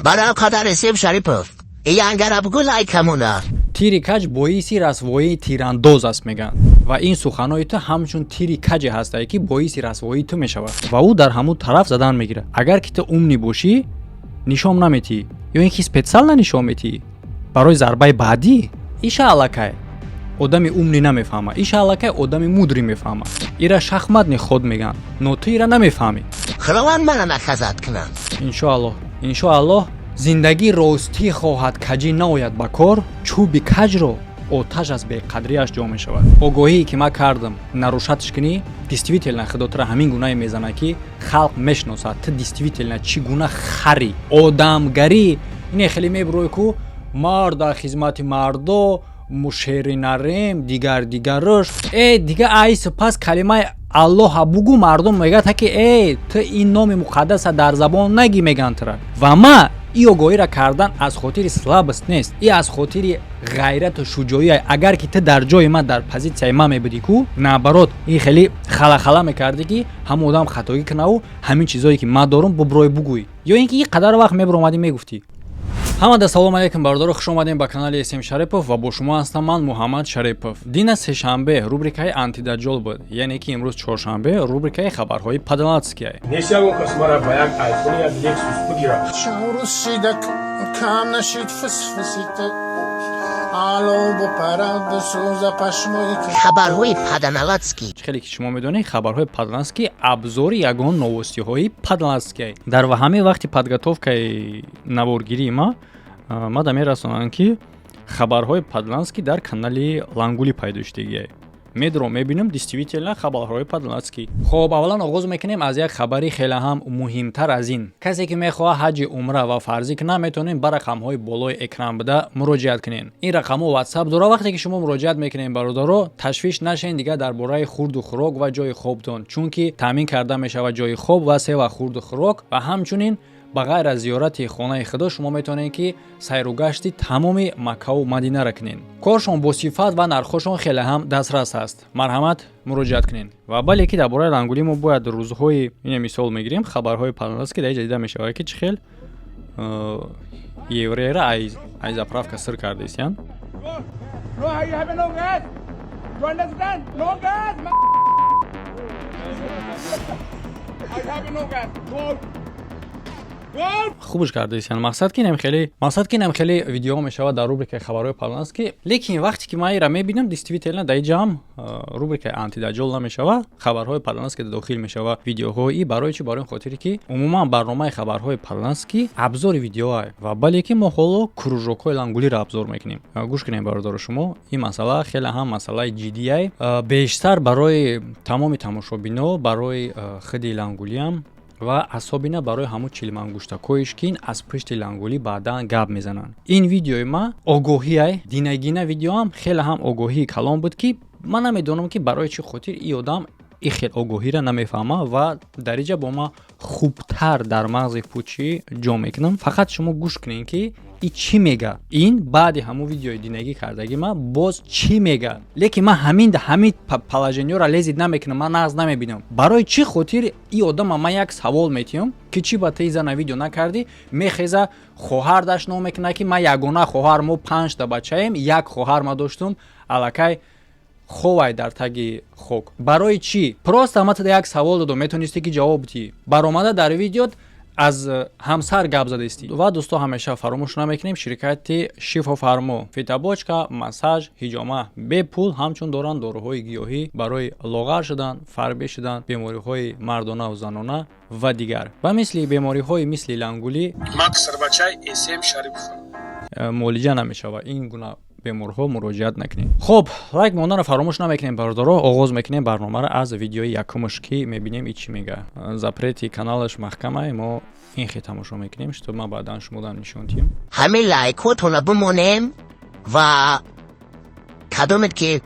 Барои қадар Эсем Шарипов. Янгара бугу лайкамуна. Тири каҷ боиси расвоии тирандоз аст, мегӯянд. Ва ин суханои ту ҳамчун тири каҷе ҳастае, ки боиси расвоии ту мешавад ва ӯ дар ҳамун тараф задан мегирад. Агар ки ту умный бошӣ, нишон наметиҳӣ ё ин ки специально нишон метиҳӣ барои зарбаи баъдӣ. Иша аллакай одами умный намефаҳма, иша аллакай одами мудрый мефаҳма. Ира шахматный ход мегӯянд, но ту ира намефаҳмӣ. Худованд мана наказать кунад. Иншоаллоҳ, иншоаллоҳ. Зиндагӣ ростӣ хоҳад, каҷӣ наояд ба кор. Чӯби каҷро оташ аз беқадриаш ҷо мешавад. Огоҳие ки ман кардам, нарушать ш кунӣ, действительно худо тура ҳамин гунае мезанад, ки халқ мешиносад, ту действительно чӣ гуна хари одамгарӣ. Ине хеле мебурӯй ку мард дар хизмати мардо, мушери нарем, дигар дигараш. Э, дига ай сипас калимаи Аллоҳа бугу, мардум мегӯяд, ки э, ту ин номи муқаддаса дар забон нагӣ, мегӯянд тура. Ва ма и огоҳиро кардан аз хотири слабость нест, и аз хотири ғайрату шуҷоӣ. Агар ки ту дар ҷои ман, дар позитсияи ман мебудӣ ку, наоборот, ин хеле халахала мекардӣ, ки ҳамон одам хатогӣ кунаву ҳамин чизое ки ман дорум, буброй бугӯй, ё ин ки ин қадар вақт мебуромадӣ, мегуфтӣ. Ҳамада салом алейкум, бародаро, хуш омадем ба канали Эсем Шарипов ва бо шумо ҳастам ман, Муҳаммад Шарипов. Дина сешанбе рубрикаи антидаҷҷол буд, яъне ки имрӯз чоршанбе рубрикаи хабарҳои падалатския. Нест ягон кас мара ба як айфон, як Лексус бигирад. Шурусида кам нашид фисфисита ало бупарад бисӯза пашмои. Хабарҳои паданалатский. Чӣ хеле ки шумо медонед, хабарҳои падалатский абзори ягон новости ҳои падалатския. Дар ҳамин вақти подготовка и наворгирии ма да мерасонанд, ки хабарҳои падалатский дар канали Лангулӣ пайдо шудагия. Медро мебинам, действительно хабарҳои падалатский. Хоб, аввалан оғоз мекунем аз як хабари хеле ҳам муҳимтар аз ин. Касе ки мехоҳад ҳаҷи умра ва фарзӣ кунад, метавонед ба рақамҳои болои экран буда муроҷиат кунед. Ин рақамҳо Ватсап дора. Вақте ки шумо муроҷиат мекунед, бародаро, ташвиш нашед дигар дар бораи хурду хӯрок ва ҷои хобтон, чунки таъмин карда мешавад ҷои хоб ва сева хурду хӯрок. Ва ҳамчунин, ба ғайр аз зиёрати хонаи Худо, шумо метавонед, ки сайру гашти тамоми Маккаву Мадинаро кунед. Коршон бо сифат ва нархҳошон хеле ҳам дастрас аст. Марҳамат, муроҷиат кунед. Ва бале ки дар бораи Лангулӣ мо бояд рӯзҳои ине мисол мегирем. Хабарҳои паданаст, ки дар иҷа дида мешавад, ки чӣ хел еврера ай заправка сир кардистян. No, you have no gas. You understand? No gas. I have no gas. Go. Go. Хубш кардистян. Мақсад ки инам хеле видеоҳо мешавад дар рубрикаи хабарҳои паданаст ки. Лекин вақте ки ман ира мебинам, действительно дар иҷа рубрикаи антидаҷҷол намешава, хабарҳои паданаст ки дохил мешава видеоҳои. Барои чӣ? Барои ин хотире ки умуман барномаи хабарҳои паданаст ки абзори видеоа. Ва бале ки мо ҳоло кружок ҳои Лангулиро абзор мекунем. Гӯш кунем, бародаро, шумо ин масъала хеле ҳам масъалаи ҷиддияй, бештар барои тамоми тамошобино, барои худи Лангулиам ва асобина барои ҳамун чилмангуштакоиш, ки ин аз пушти Лангулӣ баъдан гап мезананд. Ин видеои ма огоҳиай. Динагина видеоам хеле ҳам огоҳии калон буд, ки ман намедонам, ки барои чӣ хотир ин одам ин хел огоҳиро намефаҳма. Ва дар иҷа бо ма хубтар дар мағзи пучӣ ҷо мекунам. Фақат шумо гӯш кунед, ки и чӣ мега. Ин баъди ҳамун видеои динагӣ кардагӣ ма боз чӣ мега. Лекин ман ҳамин положение ёро лезить намекунам, ман нағз намебинам. Барои чӣ хотир и одама ман як савол метиҳам, ки чӣ ба ти зана видео накардӣ? Мехеза, хоҳар дашном мекунад, ки ман ягона хоҳар, мо панҷта бачаем, як хоҳар ма доштум, аллакай ховай дар таги хок. Барои чӣ? Просто ма тада як савол додам, метонистӣ, ки ҷавоб диҳӣ. Баромада дар видеот аз ҳамсар гап задистӣ. Ва дӯсто, ҳамеша фаромӯш намекунем, ширкати Шифофармо фитобочка, массаж, ҳиҷома бепул, ҳамчун доранд доруҳои гиёҳӣ барои лоғар шудан, фарбе шудан, бемориҳои мардонаву занона ва дигар, ба мисли бемориҳои мисли Лангулӣ. Макс Сарбачай Эсем Шарипов. Муолиҷа намешавад. Ин гуна беморҳо муроҷиат накунед. Хуб, лайк монданро фаромӯш намекунем, бародаро. Оғоз мекунем барномаро аз видеои якумаш, ки мебинем, и чӣ мега. Запрет и каналаш маҳкамай, мо ин хе тамошо мекунем, что ман баъдан шумодан нишон диҳем. Ҳамин лайкҳотонро бимонем ва кадомет ки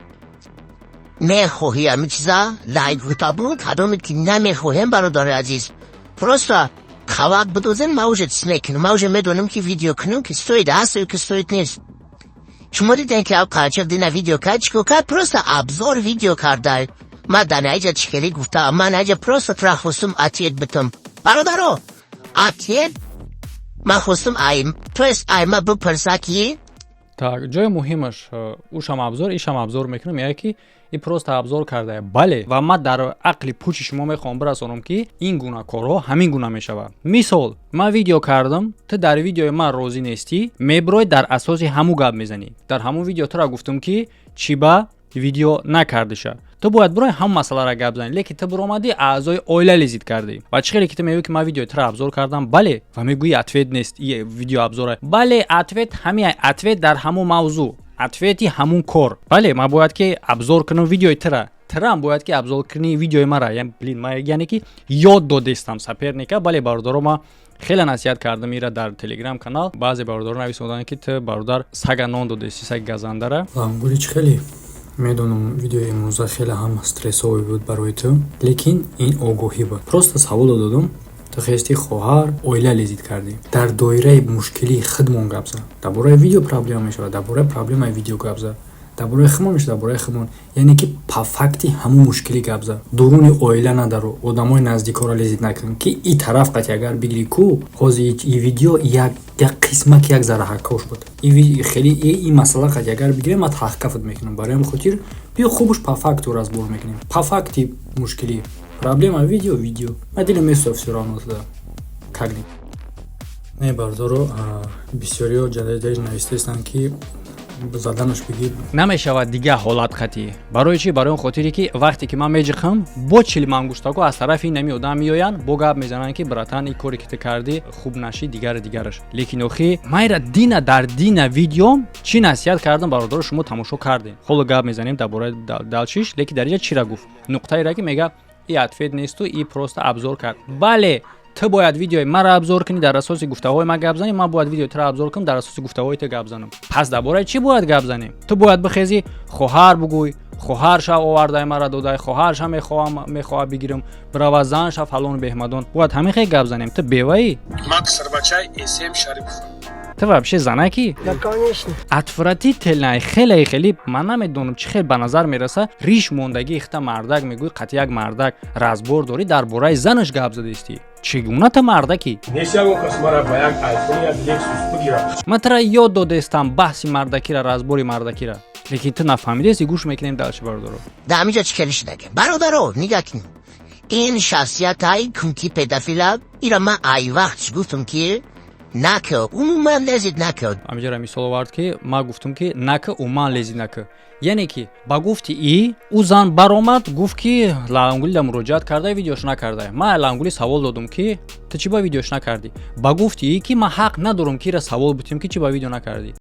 мехоҳӣ ҳамин чиза, лайк бун, кадомет ки намехоҳем, бародари азиз, просто хабар бидозен. Ма уже чиз мекунам, ма уже медонам, ки видео кунам, ки стоит ҳаст ё ки стоит нест. Шумо дидем, ки ав қачақ дина видео кард, чико кард? Просто обзор видео карда. Ма дар наиҷа чӣ гуфта? Ман наиҷа просто тура хостум ответ битам, бародаро, ответ. Ман хостам ай, то есть ай ма бипурса ки. Так, ҷои муҳимаш, ушам обзор, ишам обзор мекунам, меяд ки и просто обзор кардая. Бале, ва ман дар ақли пучи шумо мехоҳам бирасонам, ки ин гуна корҳо ҳамин гуна мешавад. Мисол, ман видео кардам, ту дар видеои ман розӣ нестӣ, мебирой, дар асоси ҳамун гап мезанӣ. Дар ҳамун видео тура гуфтам, ки чӣ ба видео накардиша. Ту бояд бирои ҳамон масъаларо гап занӣ, лекин ту биромадӣ, аъзои оила лезить кардӣ. Ва чӣ хеле ки ту мегӯӣ, ки ман видеои туро обзор кардам, бале, ва мегӯӣ, ответ нест, и видео обзора. Бале, ответ ҳамин, ответ дар ҳамон мавзӯъ, ответи ҳамун кор. Бале, ман бояд ки обзор кунам видеои тура, турам бояд ки обзор кунӣ видеои мара. Блин, яъне ки ёд додестам соперника. Бале, бародаро, ма хеле насиҳат кардам ира дар телеграм канал. Баъзе бародаро нависонданд, ки ту, бародар, сага нон додести, саги газандара. Гули, чӣ хеле медонам, видеои имрӯза хеле ҳам стрессовый буд барои ту, лекин ин огоҳӣ буд. Просто саволо додум, ту хести хоҳар оила лезить кардӣ. Дар доираи мушкилии худмон гап зад. Дар бораи видео проблема мешавад, дар бораи проблемаи видео гап зад, дар бораи худмон мешавад, дар бораи худмон, яъне ки по факти ҳамун мушкилӣ гап зад. Дуруни оила надару, одамои наздикоро лезить накун, ки и тараф қати агар бигирӣ ку, ҳозир и видео як қисмак, як зарраҳакош буд. Хеле ин масъала қати агар бигирем, ман таҳққафт мекунам. Барои ҳамин хотир биё, хубуш по факту разбор мекунем, по факти мушкилӣ, проблема видео. Ма дилам месӯзад всё равно туда как не. Бардоро, бисёриҳо ҷадаҷ навистаистанд, ки заданаш бигир. Намешавад дигар ҳолат қатъӣ. Барои чӣ? Барои он хотире, ки вақте ки ман меҷиқам, бо чилмангуштако аз тарафи нами одам меоянд, бо гап мезананд, ки братан, ин коре ки ту кардӣ, хуб нашид, дигари дигараш. Лекин охи майра дина дар дина видеом чӣ насиҳат кардам, бародаро, шумо тамошо кардем. Ҳоло гап мезанем дар бораи дальшиш. Лекин дар инҷа чира гуфт? Нуқтаера ки мега, и ответ несту, и просто обзор кард. Бале, ту бояд видеои маро обзор кунӣ, дар асоси гуфтаҳои ман гап занӣ, ман бояд видеои туро обзор кунам, дар асоси гуфтаҳои ту гап занам. Пас дар бораи чӣ бояд гап занем? Ту бояд бихезӣ, хоҳар бугӯй, хоҳарша овардай, мара додай, хоҳарша мехоҳа бигирам, бирава занша фалону беҳмадон. Бояд ҳамин хел гап занем. Ту беваӣ? Ман писарбачаи Эсем Шарипов. Ту вообще занакӣ? Отвратительно, хеле хеле. Ман намедонам, чӣ хел ба назар мераса, риш мондагӣ ихта мардак мегӯй, қати як мардак разбор дорӣ, дар бораи занаш гап задистӣ. Чӣ гуна ту мардакӣ? Нест ягон кас мара ба як айфон, як Лексус бигирад. Ман тура ёд додестам баҳси мардакира, разбори мардакира, лекин ту нафаҳмидести. Гӯш мекунем дальше, бародаро. Дар ҳаминҷа чӣ хеле шудагем, бародаро, нигаҳ кунем. Ин шахсиятай кунки педофила, ира ман ай вақт гуфтам, ки накӣ, умуман лезить накӣ. Ҳамиҷара мисол овард, ки ман гуфтам, ки накӣ, умуман лезить накӣ. Яъне ки ба гуфти и ӯ зан баромад, гуфт, ки Лангулида муроҷиат карда, видеош накарда. Ман Лангули савол додум, ки ту чӣ ба видеош накардӣ? Ба гуфти и ки ман ҳақ надорам, ки ира савол бутем, ки чӣ ба видео накардӣ.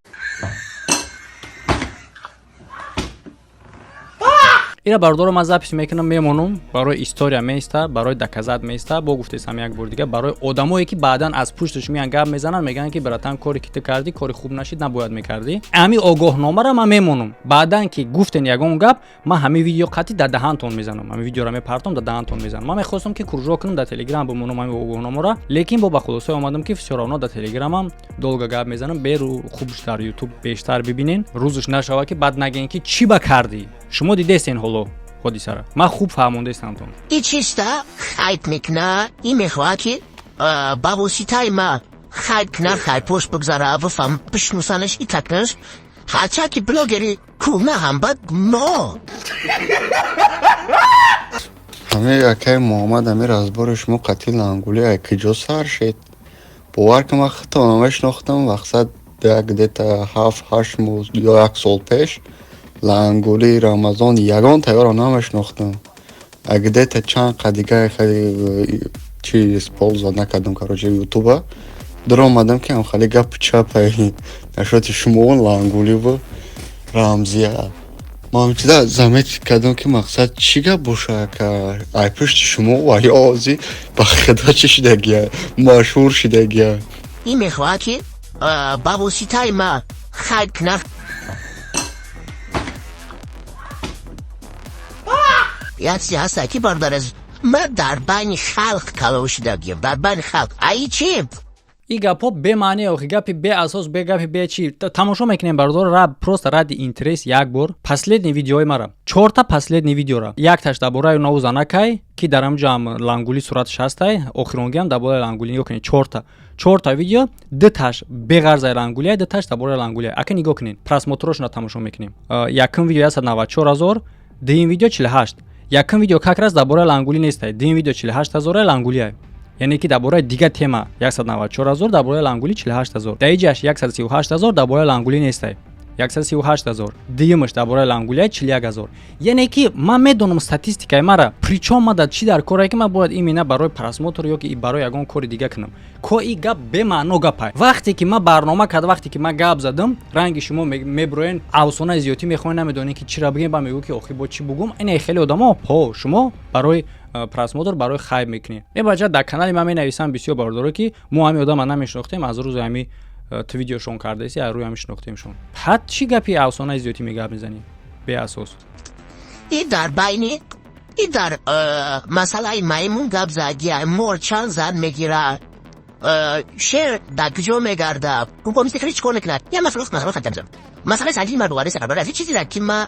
Ира, бародаро, ман запись мекунам, мемонам, барои история меиста, барои доказать меиста. Бо гуфтесам як бор дига, барои одамое ки баъдан аз пушташ меян, гап мезананд, мегӯянд, ки братан, коре ки ту кардӣ, кори хуб нашид, набояд мекардӣ. Ҳами огоҳномаро ман мемонам. Баъдан ки гуфтен ягон гап, ман ҳамин видео қатъи дар даҳантон мезанам, ҳамин видеоро мепартом, дар даҳантон мезанам. Ман мехостам, ки кружок кунам, дар телеграм бимонам ҳамин огоҳномаро, лекин бо ба хулосае омадам, ки всё равно дар телеграмам долго гап мезанам. Беру хубш дар ютуб бештар бибинен. Рӯзш нашава, ки баъд нагӯен, ки чӣ ба кардӣ. Шумо дидестен ҳоло ҳодисара, ман хуб фаҳмондаистамтон. И чиста хайп мекуна, и мехоҳад, ки ба воситаи ма хайп куна, хайпош бигзара, бифаҳм, бишнусанаш, и такнаш. Ҳарчанд ки блогери кӯҳна ҳам бад мо. Ҳамин акаи Муҳаммад, ҳамин разбори шумо қатъи Лангули ай куҷо сар шед? Бовар кун, ман худтонро мешинохтам, мақсад як где-то 7-8 моҳ ё як сол пеш Лангули Рамазон ягон тайёрро намешинохтам. А где-то чанд қа дига хеле чи использовать накардам, короче, ютуба даромадам, ки ҳам хеле гапу чапай нашоти шумо Лангуливу Рамзия. Ман чида заметить кардам, ки мақсад чӣ гап боша, ака, ай пушти шумо ва ё ози ба худо чӣ шидагия, машҳур шидагия. И мехоҳад, ки ба воситаи ма хайп куна. Як чизе ҳаста, ки бародар, аз ман дар байни халқ калон шудагиям, дар байни халқ. Аи чи? И гапҳо бемаъне, охи, гапи беасос, бе гапи бечи. Тамошо мекунем, бародаро, просто ради интерес як бор последний видеои мара, чорта последний видеора. Якташ дар бораи наву занакай, ки дар ҳамҷоам лангули сураташ ҳастай, охиронгиам дар бораи лангули. Нигоҳ кунед, чорта видео, дуташ беғарзаи лангулия, дуташ дар бораи лангулия. Ака, нигоҳ кунед, просмотрошона тамошо мекунем. Якум видео 194 000, дуюм видео 48. Якум видео как раз дар бораи лангулӣ нестай, дуюм видео 48 ҳазора лангулия, яъне ки дар бораи дигар тема 194 000, дар бораи лангулӣ 48 000. Дар иҷаш 138 000, дар бораи лангулӣ нестай, 138 000. Дуюмаш дар бораи лангулия 41 000. Яъне ки ман медонам статистикаи мара. Причём ма дар чӣ дар коре, ки ман бояд именно барои просмотр ё ки барои ягон кори дига кунам? Ко и гап бемаъно гапай. Вақте ки ман барнома кард, вақте ки ман гап задам, ранги шумо меброен, афсонаи зиёдтӣ мехоҳед, намедонед, ки чиро бигем. Ба мегӯ, ки охи бо чӣ бугум? Ине хеле одамо ҳо, шумо барои просмотр, барои хайп мекунед. Е бача дар канали ман менависам бисёр бародаро, ки мо ҳами одама намешинохтем, аз рӯзи ҳами ту видеошон кардаси, аз рӯи ҳами шинохтемшон. Ҳад чӣ гапи афсонаи зиёдтӣ мегап мезанӣ беасос? И дар байни и дар масъалаи маймун гап задия, мор чанд зан мегирад, шер дар куҷо мегардад, мисли чӣ кор мекунад. Я масъала масъалаи санҷини мардуғари сақарбар аз чизе ки ма,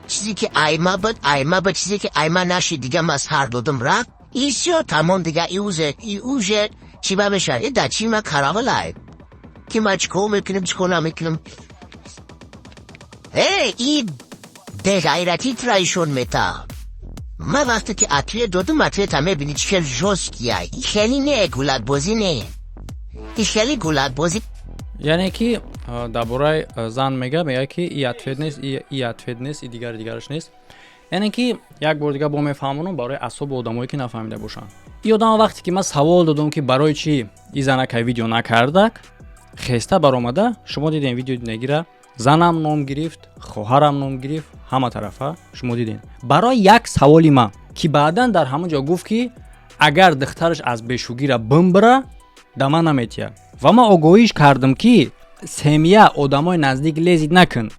чизе ки айма буд, айма буд, чизе ки айма нашид, дига ма сар додум, рафт, и всё, тамом. Дига иузе иуже чӣ ба мешавад? И дар чи ма каравалай, ки ма чикор мекунем, чикор намекунем? И беғайратӣ траишон мета. Ман вақте ки ответ додум, ответа мебини, чӣ хел жёсткий я. Хеле не гулакбозӣ, не, хеле гулакбозӣ. Яъне ки дар бораи зан мега, ки и ответ нест, и ответ нест, и дигар дигараш нест. Яъне ки як бор дига бо мефаҳмонам барои асобу одамое, ки нафаҳмида бошанд. И одама вақте ки ман савол додам, ки барои чӣ и занакай видео накардак, хеста баромада. Шумо дидем видео негира, занам ном гирифт, хоҳарам ном гирифт, ҳама тарафа шумо дидем. Барои як саволи ман, ки баъдан дар ҳамон ҷо гуфт, ки агар духтараш аз бешугира бимбира, да ман наметиҳад. Ва ман огоҳиш кардам, ки семья, одамои наздик лезить накун.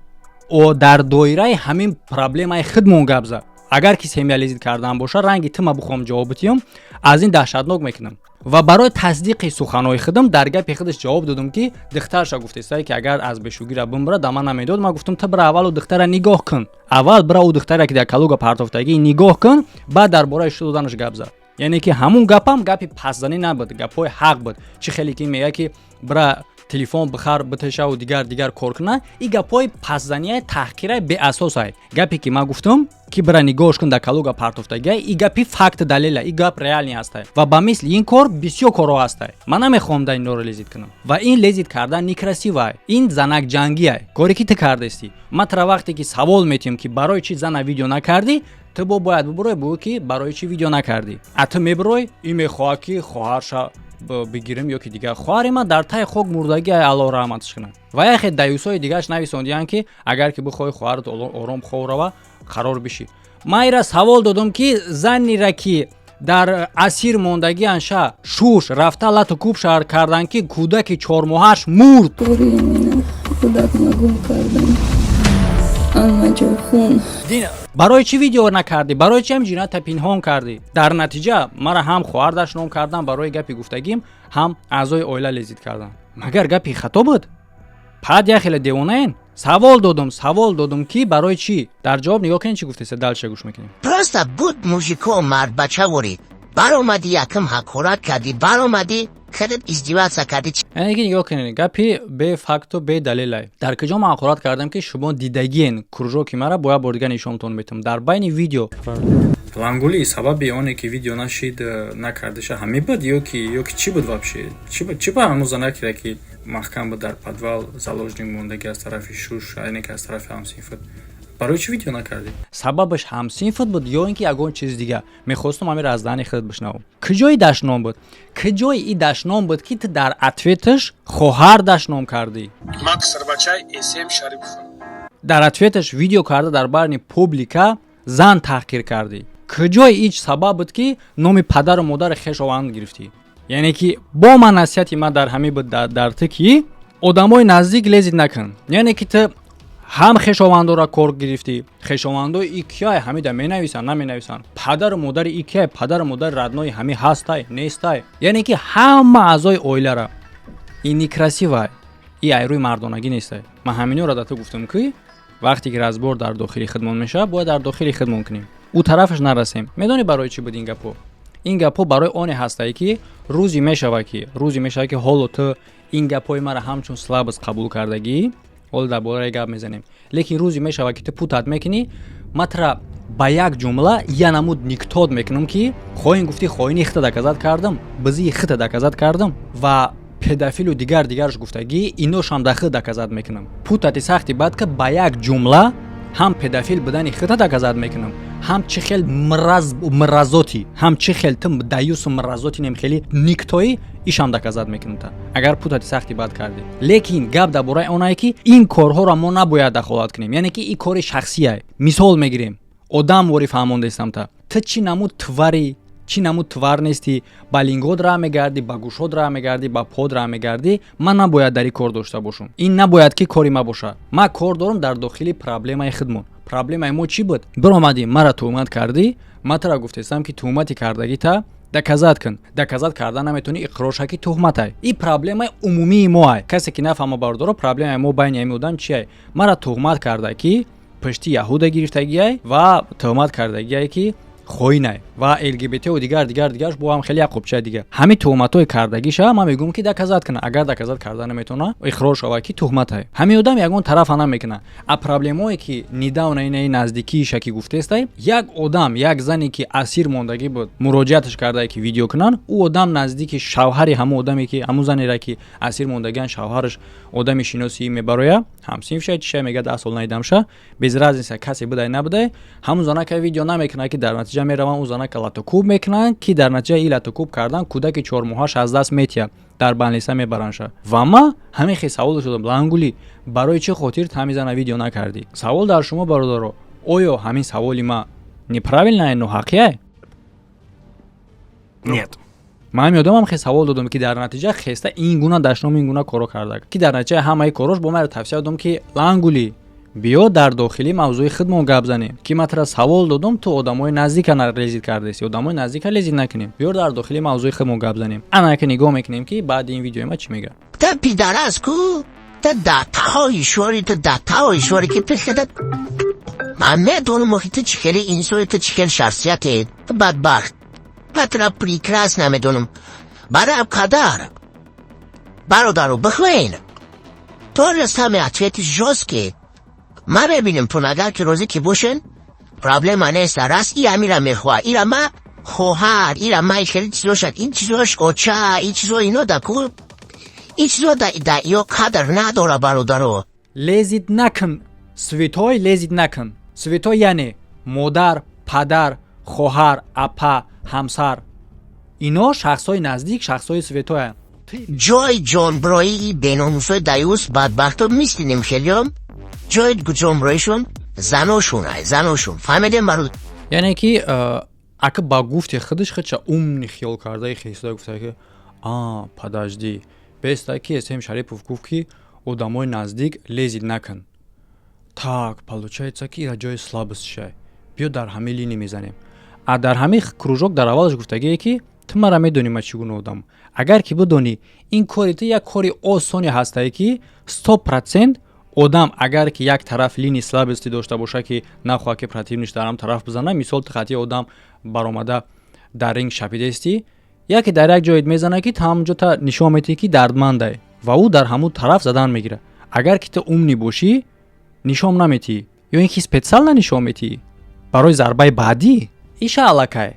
О дар доираи ҳамин проблемаи худмон гап зад. Агар ки семья лезить кардан боша, ранги тима бихоҳам ҷавоб битиҳам, аз ин даҳшатнок мекунам. Ва барои тасдиқи суханҳои худам дар гапи худаш ҷавоб додам, ки духтарша гуфтесае, ки агар аз бешугира бимбира, да ман намедод. Ман гуфтам, ту бира аввалу духтара нигоҳ кун, аввал бира ӯ духтаре, ки дар Калуга партофтагӣ, нигоҳ кун, баъд дар бораи шу доданаш гап зад. Яъне ки ҳамун гапам гапи пасзанӣ набуд, гапҳои ҳақ буд. Чӣ хеле ки мега, ки бира телефон бихар, битешаву дигар дигар кор куна, и гапҳои пасзанияи таҳқирай беасосай. Гапе ки ман гуфтам, ки бира нигоҳш кун, дар Калуга партофтагия, и гапи факт, далела, и гап реальный ҳастай. Ва ба мисли ин кор бисёр корҳо ҳастай. Ман намехоҳам дар инҳоро лезить кунам ва ин лезить кардан некрасивай, ин занакҷангиай, коре ки ту кардастӣ. Ман тара вақте ки савол метиҳам, ки барои чӣ зана видео накардӣ, ту бо бояд бубурой, бугӯ, ки барои чӣ видео накардӣ. А ту мебурой, и мехоҳад, ки хоҳарша бигирем ё ки дигар. Хоҳари ман дар таи хок мурдагӣ, Аллоҳ раҳматаш кунад. Ва яхе даюсҳои дигараш нависондиянд, ки агар ки бихоҳӣ хоҳарат ором хоб рава, қарор бишӣ. Ман ира савол додам, ки занира, ки дар асир мондагианша, шуш рафта лату куб шаҳр карданд, ки кӯдаки 4 моҳаш мурд. Кӯдак магум кардам, ҳама хун. Барои чӣ видео накардӣ? Барои чӣ ҳам ҷиноята пинҳон кардӣ? Дар натиҷа мара ҳам хоҳар дашном кардам барои гапи гуфтагим, ҳам аъзои оила лезить кардам. Магар гапи хато буд? Пад як хеле девонаен. Савол додум, ки барои чӣ. Дар ҷавоб нигоҳ кунед, чӣ гуфтеса. Дальше гӯш мекунем. Просто буд мужико, мардбачаворӣ баромадӣ, якм ҳақорат кардӣ, баромадӣ, хеле издеваться кардӣ. Яъне ки нигоҳ кунед, гапи бефакту бедалелай. Дар куҷо ман ҳақорат кардам, ки шумо дидагиен? Кружоки мара бо як бор дига нишонтон метавам дар байни видео. Лангули, сабаби оне ки видео нашид, накардиша ҳамин буд ё ки чӣ буд вообще? Чӣ буд? Чӣ ба ҳамун занакира, ки маҳкам буд, дар подвал заложник мондагӣ аз тарафи шуш, яъне ки аз тарафи ҳамсинфат, барои чӣ видео накардӣ? Сабабаш ҳамсинфат буд ё ин ки ягон чизи дига? Мехостум ҳамира аз даҳани худат бишнавам. Куҷои дашном буд? Куҷои и дашном буд, ки ту дар ответаш хоҳар дашном кардӣ? Ман писарбачаи Эсем Шарипов. Дар ответаш видео карда, дар байни публика зан таҳқир кардӣ. Куҷои ич сабаб буд, ки номи падару модари хешованд гирифтӣ? Яъне ки бо ман насиҳати ман дар ҳамин буд дар ту, ки одамои наздик лезить накун. Яъне ки ту Ҳам хешовандора кор гирифтӣ. Хешовандои и кияй? Ҳамида менависанд, наменависанд? Падару модари и кияй? Падару модари родной ҳами ҳастай, нестай? Яъне ки ҳама аъзои оилара. Ин некрасивай, и айрӯи мардонагӣ нестай. Ман ҳаминёро да ту гуфтам, ки вақте ки разбор дар дохили худмон мешавад, бояд дар дохили худмон кунем, ӯ тарафаш нарасем. Медонӣ, барои чӣ буд ин гапҳо? Ин гапҳо барои оне ҳастае, ки рӯзе мешава, ки ҳоло ту ин гапҳои мара ҳамчун слабость қабул кардагӣ. Ҳоло дар бораи гап мезанем, лекин рӯзе мешава, ки ту путать мекунӣ. Ма тура ба як ҷумла я намуд никтод мекунам, ки хоин гуфтӣ, хоини хита доказать кардам, бизии хита доказать кардам ва педофилу дигар дигарш гуфтагӣ, иношам да хит доказать мекунам. Путать и сахти баъд ки ба як ҷумла ҳам педофил будани хита доказать мекунам, ҳам чӣ хел мразоти, ҳам чӣ хел ту даюсу мразоти нем, хели никтоӣ, ишам доказать мекунам та, агар путать и сахти бад кардӣ. Лекин гап дар бораи онае, ки ин корҳоро мо набояд дахолат кунем, яъне ки ин кори шахсие. Мисол мегирем, одам вори фаҳмондаистам та, ту чӣ намуд твари, чӣ намуд твар нестӣ, ба лингод раҳ мегардӣ, ба гӯшод раҳ мегардӣ, ба под раҳ мегардӣ. Ман набояд дар ин кор дошта бошам, ин набояд ки кори ма бошад. Ман кор дорам дар дохили проблемаи худмон. Проблемаи мо чӣ буд? Биромадӣ, мара туҳмат кардӣ. Ман тура гуфтестам, ки туҳмати кардагита доказать кун. Доказать карда наметавонӣ, иқрор ша, ки туҳматай. Ин проблемаи умумии моай. Касе ки нафаҳма, бародаро, проблемаи мо байни ҳами одам чиай? Мара туҳмат карда, ки пушти яҳуда гирифтагиай, ва туҳмат кардагиай, ки хоинай ва ЛГБТу дигар, дигар, дигарш, бо ҳам хеле як қубчаи дигар. Ҳамин туҳматҳои кардагиша ман мегӯям, ки доказать кунад. Агар доказать карда наметавона, иқрор шавад, ки туҳматай. Ҳамин одам ягон тарафа намекунад. А проблемое ки недавно инаи наздикииша ки гуфтестай, як одам, як зане ки асир мондагӣ буд, муроҷиаташ кардае, ки видео кунанд. Ӯ одам наздики шавҳари ҳамон одаме, ки ҳамон занера ки асир мондагиан, шавҳараш одами шиносӣ мебароя, ҳамсинфша, чиша мега, 10 сол наидамша, без разница, касе будай, набудай. Ҳамон занака видео намекунад, ки дар натиҷа мераванд, ӯ занака латокӯб мекунанд, ки дар натиҷаи ин латокӯб кардан кӯдаки 4 моҳаш аз даст метиҳад, дар больница мебаранша. Ва ма ҳамин хел савол шудам: Лангули, барои чӣ хотир ту ҳамин зана видео накардӣ? Савол дар шумо, бародаро: оё ҳамин саволи ма неправильное, ноҳақияй? Нет. Ман ҳамин одамам хел савол додам, ки дар натиҷа хеста ин гуна дашном, ин гуна коро карда, ки дар натиҷаи ҳамаи корош бо ман тавсия додам, ки Лангули, биё, дар дохили мавзӯи худмон гап занем, ки ман тура савол додам, ту одамои наздика лезить кардеси, одамои наздика лезить накунем, биё, дар дохили мавзӯи худмон гап занем. Ана ки нигоҳ мекунем, ки баъди ин видеои ма чӣ мега. Та пидарас ку, та датаҳои шори, ту датаҳои шори ки пихедат. Ман медонам, охи, ту чӣ хели инсони, ту чӣ хел шахсияте, бадбахт. Ман тура прекрасно медонам. Барои қадар бародару бихоен то же самое, ответы жёсткие. Ма мебинем тун, агар ки розӣ ки бошен, проблема нест. Раз и амира мехоҳа, ира ма хоҳар, ира ма хеле чизошад, ин чизош оча, ин чизо ино да ку, ин чизо да ё қадр надора, бародаро. Лезить накун, святой, лезить накун, святой, яъне модар, падар, хоҳар, апа, ҳамсар, ино шахсҳои наздик, шахсҳои святой анд. Ҷои ҷонброии беномусои даюс бадбахто мистинем, хелиём ҷои ҷонброишон заношун ай, заношун, фаҳмедем, баро. Яъне ки ака ба гуфти худаш худша умный хиёл кардаи хистоя гуфта, ки а подожди, беста ки Эсем Шарипов гуфт, ки одамои наздик лезить накун. Так получается, ки ира ҷои слабость шай, биё, дар ҳамин линия мезанем. А дар ҳамин кружок дар аввалаш гуфтагие, ки ту мара медонӣ, ма чӣ гуна одам. Агар ки бидонӣ, ин кори ту як кори осоне ҳастае, ки 100% одам, агар ки як тараф линии слабости дошта боша, ки нахоҳад, ки противник дар ҳам тараф бизана. Мисол, ту хати одам баромада дар ринг шапидаистӣ, яке дар як ҷоет мезана, ки ту ҳамонҷо та нишон медиҳӣ, ки дардмандай, ва ӯ дар ҳамун тараф задан мегирад. Агар ки ту умный бошӣ, нишон наметиҳӣ ё ин ки специально нишон метиҳӣ барои зарбаи баъдӣ. Иша аллакай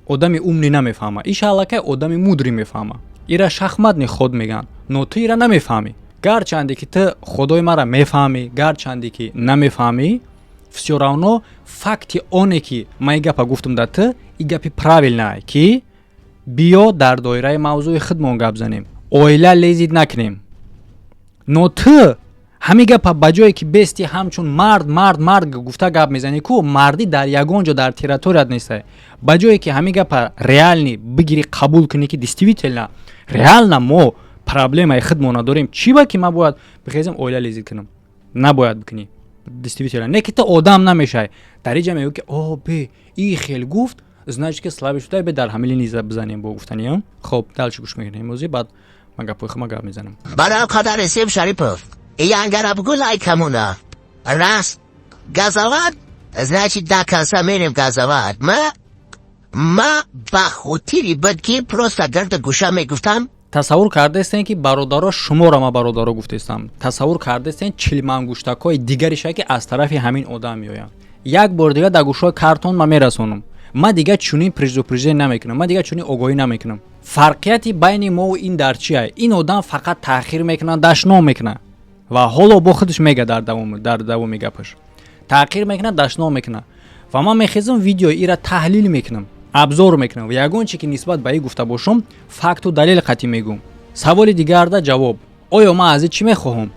одами умный намефаҳма, иша аллакай одами мудрый мефаҳма. Ира шахматный ход мегӯянд, но ту ира намефаҳмӣ. Гарчанде ки ту худои мара мефаҳмӣ, гарчанде ки намефаҳмӣ, всё равно факти оне ки ман ин гапа гуфтам да ту, ин гапи правильное, ки биё, дар доираи мавзӯи худмон гап занем, оила лезить накунем. Но ту ҳамин гапа ба ҷое ки бести, ҳамчун мард, мард, мард гуфта гап мезанӣ ку, мардӣ дар ягон ҷо дар территорият нестай. Ба ҷое ки ҳамин гапа реально бигирӣ, қабул кунӣ, ки действительно, реально мо проблемаи худмона дорем, чӣ ба ки ман бояд бихезам, оила лезить кунам, набояд бикунӣ. Действительно, не ки ту одам намешай. Дар иҷа мегӯ, ки о бе и хел гуфт, значит, ки слабый шуда, бе дар ҳамили низа бизанем бо гуфтаниям. Хоб, дальше гӯш мекунем ози, баъд ман гапои хума гап мезанам. Барои қадар Эсем Шарипов янгараб гулай камуна раст газават, значит, до конца мерем газават. Ма ба хотири буд, ки просто гарда гӯша мегуфтам. Тасаввур кардаистем, ки бародаро, шуморо ма бародаро гуфтаистам, тасаввур кардаистем, чилмангуштакҳои дигариша, ки аз тарафи ҳамин одам меоянд. Як бор дига дар гӯшҳои картон ма мерасонам: ма дига чунин предупреждение намекунам, ма дига чунин огоҳӣ намекунам. Фарқияти байни мову ин дар чия? Ин одам фақат таъхир мекунад, дашном мекунад ва ҳоло бо худаш мега дар давоми гапаш таъхир мекунад, дашном мекунад. Ва ман мехезам, видеои ира таҳлил мекунам, обзор мекунам ва ягон чи ки нисбат ба ин гуфта бошам, факту далел қатъӣ мегӯм. Саволи дигарда ҷавоб: оё ман аз ин чӣ мехоҳам?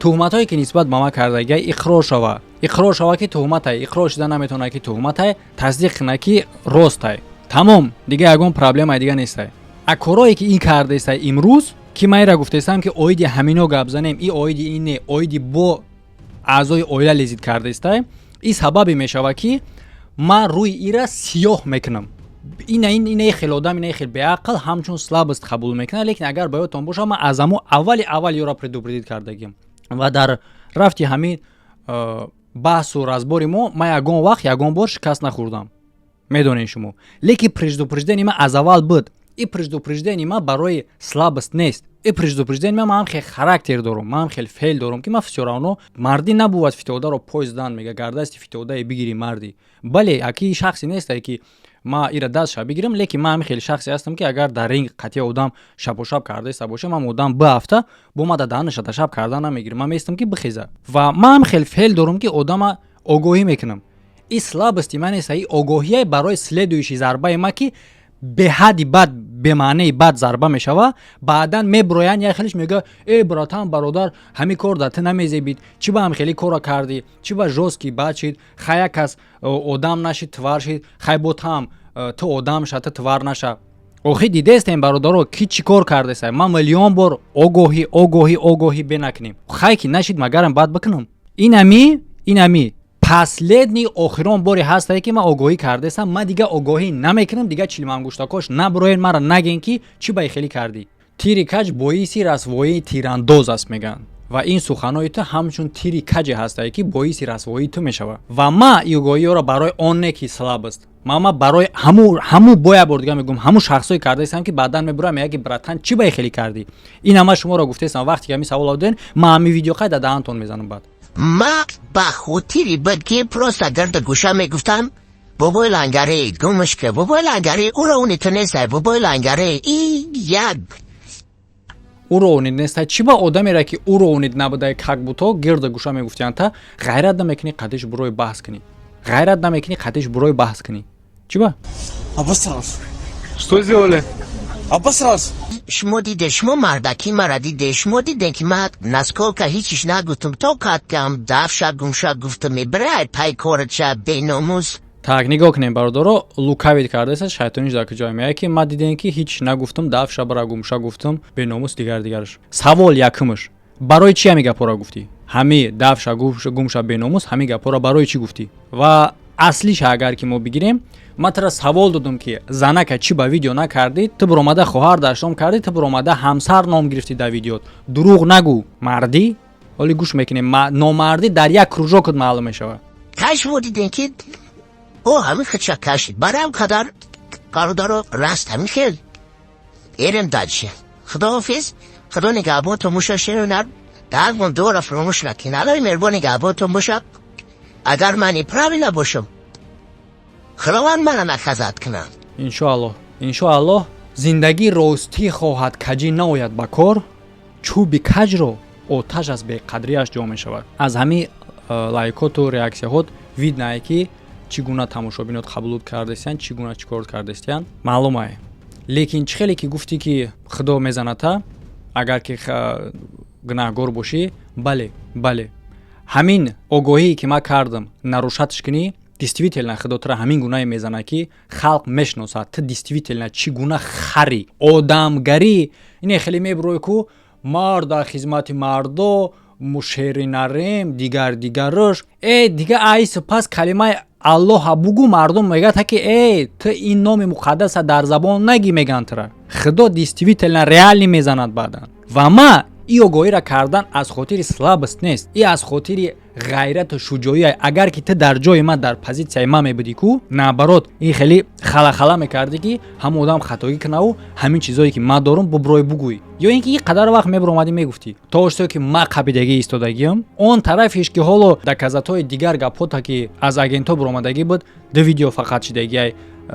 Туҳматҳое, ки нисбат ба ман кардагия, иқрор шава, иқрор шава, ки туҳматай. Иқрор шида наметавонад, ки туҳматай, тасдиқ кунад, ки ростай. Тамом, дига ягон проблемаи дига нестай. А корое, ки ин кардаистай имрӯз, ки ман ира гуфтаистам, ки оиди ҳамино гап занем, и оиди ин не, оиди бо аъзои оила лезить кардаистай, ин сабабе мешавад, ки ман рӯи ира сиёҳ мекунам. Инаи хел одам, инаи хел беақл ҳамчун слабость қабул мекунад. Лекин агар ба ёдтон бошад, ман аз амо аввали аввал ёро предупредить кардагим ва дар рафти ҳамин баҳсу разбори мо ман ягон вақт, ягон бор шикаст нахӯрдам, медонед шумо. Лекин предупреждение ман аз аввал буд. И предупреждение ман барои слабость нест, и предупреждение ман ҳам хел характер дорум, ман ҳам хел феъл дорум, ки ман всё равно мардӣ набувад фитодаро пой задан. Мега, гардасти фитодае бигирӣ мардӣ. Бале, аки шахсе нестае, ки ма ира дастша бигирам, лекин ман ҳами хеле шахсе ҳастам, ки агар дар ринг қатъи одам шапошап кардаиста боша, ман одам баафта бо ма да даҳанаша ташаб карда намегирам, ман местам, ки бихеза. Ва ман ҳам хел феъл дорум, ки одама огоҳӣ мекунам. И слабости ман неста, и огоҳие барои следующий зарбаи ма, ки беҳадди бад, бемаънеи бад зарба мешава. Баъдан меброянд, як хелиш мега: «Э, братан, бародар, ҳамин кор дар ту намезебид, чӣ ба ҳам хеле корро кардӣ, чӣ ба жёсткий бад шид? Хай, як кас одам нашид, тварь шид, хай, бо таам ту одам ша, ту тварь наша». Охи, дидестем, бародаро, ки чӣ кор кардеса. Ман миллион бор огоҳӣ, огоҳӣ, огоҳӣ бенакунем, хай, ки нашид, магарам бад бикунам. Инами последний, охирон боре ҳастае, ки ман огоҳӣ кардесам. Ман дига огоҳӣ намекунам. Дига чилмангуштакош наброен, мара нагем, ки чӣ ба хелӣ кардӣ. Тири каҷ боиси расвоии тирандоз аст, мегӯянд. Ва ин суханои ту ҳамчун тири каҷе ҳастае, ки боиси расвоии ту мешавад. Ва ма огоҳиёро барои он не, ки слабость ма барои ҳаму бо як бор дига мегӯям, ҳамун шахсое кардаистам, ки баъдан мебурам, мега, ки «Братан, чӣ ба хелӣ кардӣ?» Ина ма шуморо гуфтаистам, вақте ки ҳамин савол доден, ма ҳамин видео қай дар даҳантон мезанам баъд. Ма ба хотири буд, ки просто гарда гӯша мегуфтам: «Бобои лангаре, гумш ка, бобои лангаре, уро уни ту нестай, бобои лангаре». И як Уро унид нестай. Чӣ ба одамере, ки уро унид набудай, как будто гирда гӯша мегуфтиянд, та ғайрат намекунӣ, қадиш бурои баҳс кунӣ, ғайрат намекунӣ, қадиш бурои баҳс кунӣ, чӣ ба? Обосрался. Что сделали? Обосрался. Шумо диде, шумо мардаки мара диде, шумо диде, ки ма насколько ҳичиш нагуфтам, то каткам дафша гумша гуфтам, мебирай пай корача, беномус. Так, нигоҳ кунем, бародаро, лукавить кардааст, шайтониш дар куҷое? Меяд, ки ма дидем, ки ҳеч нагуфтам, дафша бара гумша гуфтам, беномус, дигар дигараш. Савол якумаш: барои чӣ ҳами гапҳоро гуфтӣ? Ҳами дафша гумша, беномус, ҳами гапҳоро барои чӣ гуфтӣ? Ва аслиша агар ки мо бигирем, ман тара савол додам, ки занака чӣ ба видео накардӣ? Ту биромада хоҳар даштом кардӣ, ту биромада ҳамсар ном гирифтӣ дар видеот. Дурӯғ нагӯ, мардӣ. Ҳоли гӯш мекунем, номардӣ дар як кружокат маълум мешавад. Каш шумо дидем, ки о ҳамин хича кашид. Барам қадар бародаро, раст ҳамин хел эрем. Дальше худоҳофиз, худо нигаҳбонтон боша. Шеру нар дармон дуора фуромӯш накун. Аллои меҳрубон нигаҳбонтон боша. Агар ман неправильно бошам, худованд мана наказать кунад. Иншоаллоҳ, иншоаллоҳ. Зиндагӣ ростӣ хоҳад, каҷӣ наояд ба кор. Чӯби каҷро оташ аз беқадриаш ҷо мешавад. Аз ҳамин лайкоту реаксияҳот видно, ки чӣ гуна тамошобинот қабулут кардаистиянд, чӣ гуна чӣ кор кардаистиянд, маълумае. Лекин чӣ хеле ки гуфтӣ, ки худо мезаната, агар ки гунаҳгор бошӣ. Бале, бале, ҳамин огоҳие, ки ман кардам, нарушать ш кунӣ, действительно худо тура ҳамин гунае мезанад, ки халқ мешиносад, ту действительно чӣ гуна хари одамгарӣ. Ине хеле мебурӯй ку мард дар хизмати мардо. Шери нарем, дигар дигарош. Э, дига айси пас калимаи Аллоҳа бугу, мардум мегӯяд, ки э, ту ин номи муқаддаса дар забон нагӣ, мегӯянд тура. Худо действительно реально мезанад баъдан. Ва ма и огоҳиро кардан аз хотири слабость нест, и аз хотири ғайрату шуҷоӣ. Агар ки ту дар ҷои ман, дар позитсияи ман мебудӣ ку, наоборот, ин хеле халахала мекардӣ, ки ҳамон одам хатогӣ кунаву ҳамин чизое ки ман дорум, буброй бугӯй, ё ин ки ин қадар вақт мебуромадӣ, мегуфтӣ, то ошто ки ман қабидагӣ истодагиам. Он тарафиш ки ҳоло доказатҳои дигар гапҳота ки аз агентҳо буромадагӣ буд, ду видео фақат шидагиай,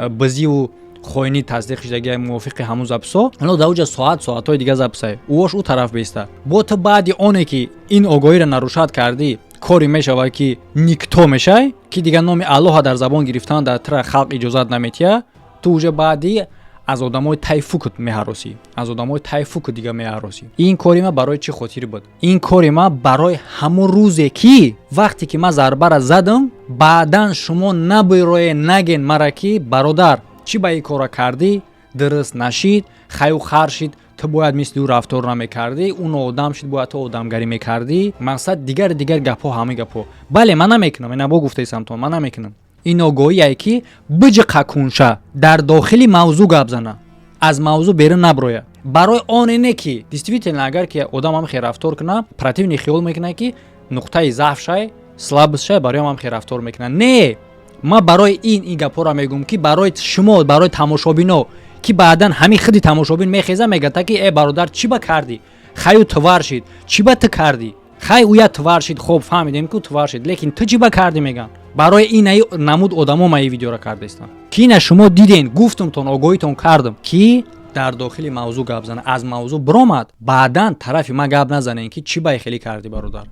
бизиву хоинӣ тасдиқ шидагиай мувофиқи ҳамун записҳо. Ҳало дар уҷа соат соатҳои дига записай ӯош ӯ тараф беста. Бо ту баъди оне ки ин огоҳиро нарушать кардӣ, коре мешавад, ки никто мешай, ки дигар номи Аллоҳа дар забон гирифтан дар тира халқ иҷозат наметиҳа. Ту уже баъди аз одамои тайфукут меҳаросӣ, аз одамои тайфуку дига меҳаросӣ. Ин кори ма барои чӣ хотир буд? Ин кори ма барои ҳамон рӯзе ки вақте ки ман зарбара задам, баъдан шумо набирое наген мара, ки бародар, чӣ ба ин кора кардӣ, дуруст нашид, хаю хар шид, ту бояд мисли ӯ рафтор намекардӣ, ӯ ноодам шид, бояд ту одамгарӣ мекардӣ. Мақсад дигар дигар гапҳо, ҳамин гапҳо. Бале, ман намекунам, ина бо гуфтаисамтон, ман намекунам. Ин огоҳие ки биҷиқа кунша, дар дохили мавзӯъ гап зана, аз мавзӯъ берун наброя. Барои оне не ки действительно агар ки одам ҳам хел рафтор куна, противник хиёл мекунад, ки нуқтаи заъф шай, слабость шай, барои ҳам хел рафтор мекунад. Не, ман барои ин гапҳоро мегӯм, ки барои шумо, барои тамошобино, ки баъдан ҳамин худи тамошобин мехеза, мегӯяд, ки э, бародар, чӣ ба кардӣ, хаю твар шид, чӣ ба ту кардӣ, хай уя твар шид, хоб, фаҳмидем ку твар шид, лекин ту чӣ ба кардӣ, мегӯянд. Барои инаи намуд одамо ма ин видеоро кардаистам, ки ина шумо диден, гуфтумтон, огоҳитон кардам, ки дар дохили мавзӯъ гап зана. Аз мавзӯъ биромад, баъдан тарафи ман гап назанем, ки чӣ ба хелӣ кардӣ, бародар.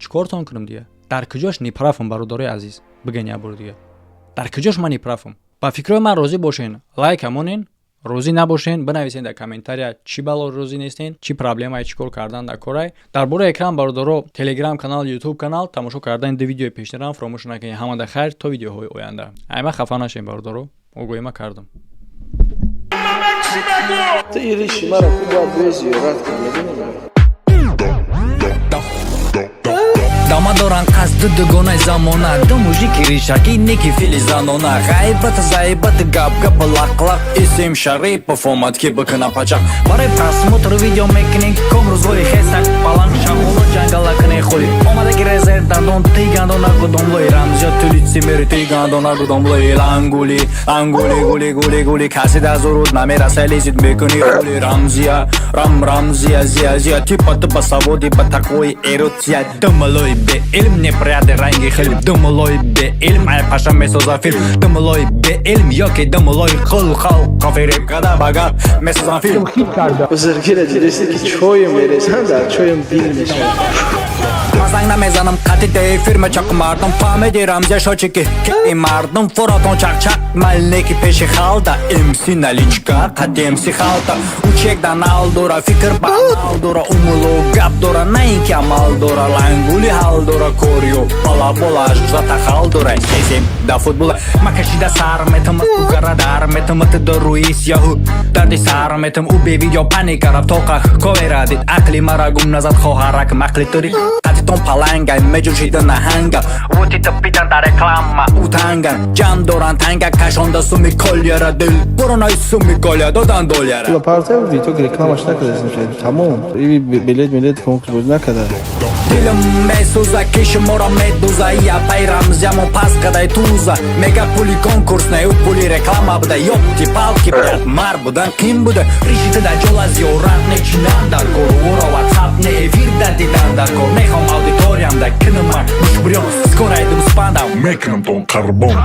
Чӣ кортон кунам дига? Дар куҷош неправ ам, бародарои азиз, бигӯен як бори дига, дар куҷош ман неправ ам? Ба фикрҳои ман розӣ бошен, лайк амонен, розӣ набошен, бинависен дар комментария, чӣ бало розӣ нестен, чӣ проблемае, чӣ кор кардан дар корай. Дар бораи экран, бародаро, телеграм канал, ютуб канал, тамошо кардани ду видеои пешнарам фаромӯш накунед. Ҳамада хайр, то видеоҳои оянда. Айма хафа нашем, бародаро, огоҳима кардам. Ту ириши маро хуб бояд бӯи зиёрат кунӣ, медонӣ? Дама доран қасду дугонаи замона, ду мужики ришакӣ, неки фили занона, ғайбат, зайбат, гап-гап, лақ-лақ. Исм Шарипов омад, ки бикуна пачақ. Барои просмотр видео мекунем ком рӯзгори хесак паланг, шағоло ҷангала кунем хули омадаги резер дандон ти гандона гудомлои рамзиё тулитси мери ти гандона гудомлои лангули лангули гули гули гули, каси да зуруд намераса, лизит мекуни хули рамзия рам рамзия зия зия, типа типа саводи ба тақвои эротсия. Думалои беилм неприятный ранги хел, думалои беилм ай паша месоза филм, думалои беилм ёки думалои қул халқ фиреб када, ба гап месозам филм. Бузургиро дидеси, ки чоем мерезанд, дар чоем дил мешавад. Ман занг намезанам қати де фирма чақ, мардум фаҳмиди, рамзия шочики ки мардум фуротон чақчақ малнеки пеши халта МС наличка қати МС халта учек да нал дора, фикр ба амал дора, умуло гап дора, на ин ки амал дора, лангули ҳал дора, кориё балабола зата хал дора, сезем да футбола ма кашида сар метам, гара дар метам, ту рӯи сиёҳу дарди сар метам, ӯ бе видео паника рафт, тоқа ковера дид, ақли мара гум назад, хоҳарак мақли тури қатитон паланга меҷӯшида наҳанга, вутита питан дар реклама утанган, ҷамъ доран танга, кашонда суми колияра, дил буронаи суми колия додан доляра. Пула партия виток рекламаш накарда, тамом. И билет милет конкурс боз накарда. Дилам месӯза, ки шуморо медуза, я пай рамзиямо пас кадай туза, мега пули конкурс не, ӯ пули реклама буда. Ёпти-палки, брат, мар будан қин буда, ришита да ҷола зиёрат нечинан дар кор, ӯро ватсап не, эфир да дидан дар кор, мехом аудиториям да кинама мушбирён, скоро айдум спандам мекунам тон қарбон.